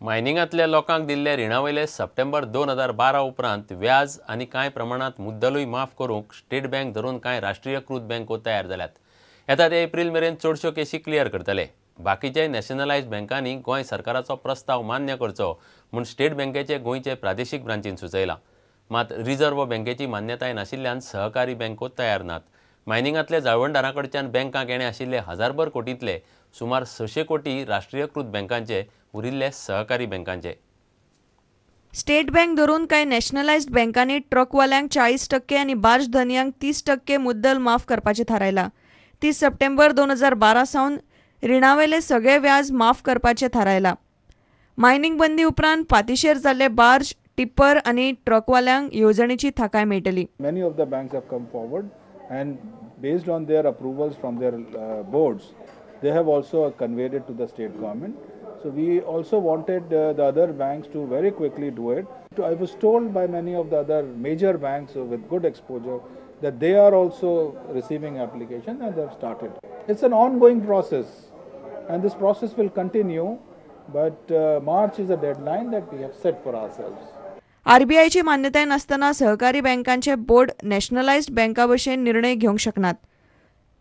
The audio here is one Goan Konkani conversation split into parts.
मायनिंगांतल्या लोकांक दिल्ले रिणा वयले सप्टेंबर 2012 उपरांत व्याज आनी कांय प्रमाणांत मुद्दलूय माफ करूंक स्टेट बँक धरून कांय राष्ट्रीयकृत बँको तयार जाल्यात. येता ते एप्रील मेरेन चडश्यो केशी क्लियर करतले. बाकीचे नॅशनलायज्ड बँकांनी गोंय सरकाराचो प्रस्ताव मान्य करचो म्हूण स्टेट बँकेचे गोंयचे प्रादेशीक ब्रांचीन सुचयलां. मात रिझर्व्ह बँकेची मान्यताय नाशिल्ल्यान सहकारी बँको तयार नात. मायनिंगांतले जाळवणदारां कडच्यान बँकांक येणे आशिल्ले हजारभर कोटींतले सुमार 600 कोटी राष्ट्रीयकृत बँकांचे, उरिल्ले सहकारी बँकांचे. स्टेट बँक धरून कांय नॅशनलायज्ड बँकांनी ट्रकवाल्यांक 40% आनी बार्ज धनयांक 30% मुद्दल माफ करपाचें थारायलां. 30 सप्टेंबर 2012 सावन रिणावेले सगळे व्याज माफ करपाचें थारायलां. मायनिंग बंदी उपरांत पातिशेर जाल्ले बार्ज, टिप्पर आनी ट्रकवाल्यांक येवजणेची थाकाय मेळटली. Many of the banks have come forward and based on their approvals from their boards, they have also conveyed it to the state government. So we also wanted the other banks to very quickly do it. I was told by many of the other major banks with good exposure that they are also receiving applications and they have started. It's an ongoing process and this process will continue, but March is a deadline that we have set for ourselves. आरबीआयची मान्यताय नासतना सहकारी बँकांचे बोर्ड नॅशनलायज्ड बँका भशेन निर्णय घेवंक शकनात.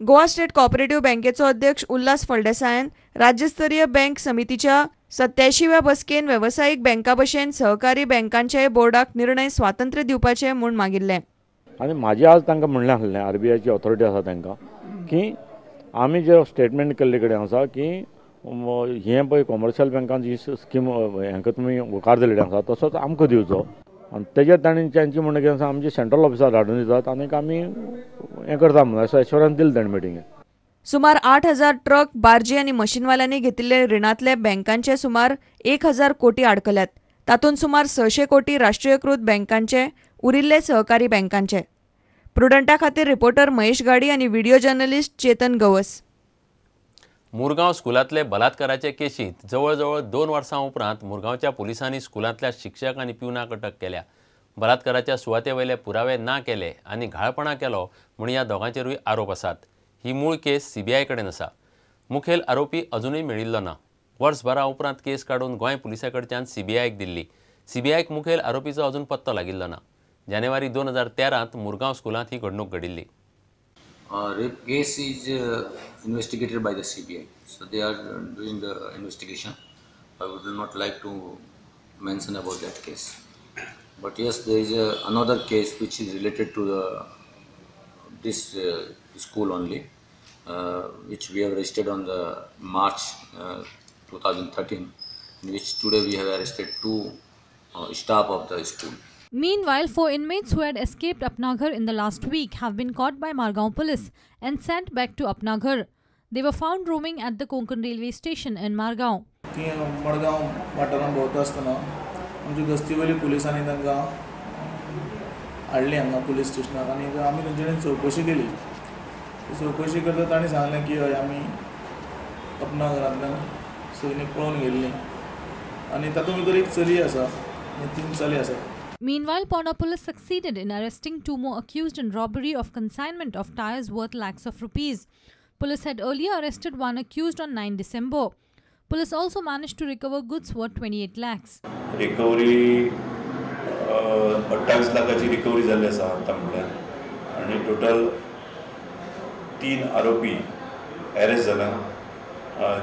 गोवा स्टेट कॉपरेटिव्ह बँकेचो अध्यक्ष उल्हास फळदेसायान राज्यस्तरीय बँक समितीच्या 87व्या बसकेन वेवसायीक बँका भशेन सहकारी बँकांच्याय बोर्डाक निर्णय स्वातंत्र्य दिवपाचे म्हूण मागिल्लें. आनी म्हाजें आज तांकां म्हणलें आसलें, आरबीआयची ऑथॉरिटी आसा तांकां, की आमी जे स्टेटमेंट केल्ले कडेन आसा की हें पळय कॉमर्शियल बँकान ही स्कीम हांकां तुमी होकार दिल्ले आसा तसोच आमकां दिवचो. आनी तेजेर तांणी तांची म्हणणें कितें आसा, आमचे सेंट्रल ऑफिसार धाडून दितात आनीक आमी हें करता म्हणून अशें एश्योरन्स दिलें ताणें मिटिंगेक. सुमार 8000 ट्रक, बार्जी आनी मशीनवाल्यांनी घेतिल्ले रिणांतले बँकांचे सुमार 1000 कोटी आडकल्यात. तातूंत सुमार 600 कोटी राष्ट्रीयकृत बँकांचे, उरिल्ले सहकारी बँकांचे. प्रुडंटा खातीर रिपोर्टर महेश गाडी आनी व्हिडिओ जर्नलिस्ट चेतन गवस. मुरगांव स्कुलांतले बलात्काराचे केशींत जवळजवळ 2 वर्सां उपरांत मुरगांवच्या पुलिसांनी स्कुलांतल्या शिक्षक आनी प्युनाक अटक केल्या. बलात्काराच्या सुवाते वयले पुरावे ना केले आनी घाळपणा केलो म्हूण ह्या दोगांचेरूय आरोप आसात. ही मूळ केस सीबीआय कडेन आसा. मुखेल आरोपी अजुनूय मेळिल्लो ना. वर्सभरा उपरांत केस काडून गोंय पुलिसां कडच्यान सीबीआयक दिल्ली. सीबीआयक मुखेल आरोपीचो अजून पत्तो लागिल्लो ना. जानेवारी 2013 मुरगांव स्कुलांत ही घडणूक घडिल्ली. Rape case is investigated by the CBI, so they are doing the investigation. I would not like to mention about that case. But yes, there is another case which is related to this school only, which we have arrested on the March 2013, in which today we have arrested 2 staff of the school. Meanwhile, 4 inmates who had escaped Apna Ghar in the last week have been caught by Margao police and sent back to Apna Ghar. They were found roaming at the Konkan railway station in Margao. ती मडगांव वाठारांत भोंवता आसतना आमच्या गस्तीवयली पुलिसांनी तांकां हाडली हांगा पुलीस स्टेशनार आनी आमी तांचे कडेन चवकशी केली. चवकशी करता तांणी सांगलें की हय आमी अपना घरांतल्यान सगळीं पळोवन गेल्लीं आनी तातूंत भितर एक चली आसा आनी 3 चले आसात. Meanwhile, Ponda police succeeded in arresting 2 more accused in robbery of consignment of tyres worth lakhs of rupees. Police had earlier arrested 1 accused on 9 December. Police also managed to recover goods worth 28 lakhs. Recovery 28 लाखाची रिकव्हरी जाल्ली आसा आतां म्हणल्यार, आनी टोटल 3 आरोपी अरेस्ट जाला.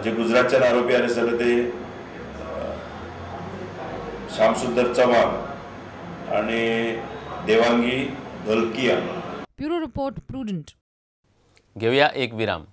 जे गुजरातच्यान आरोपी अरेस्ट जाले ते श्यामसुंदर चव्हाण आणि Devangi Dholakia. Bureau report, Prudent. घेऊया एक विराम.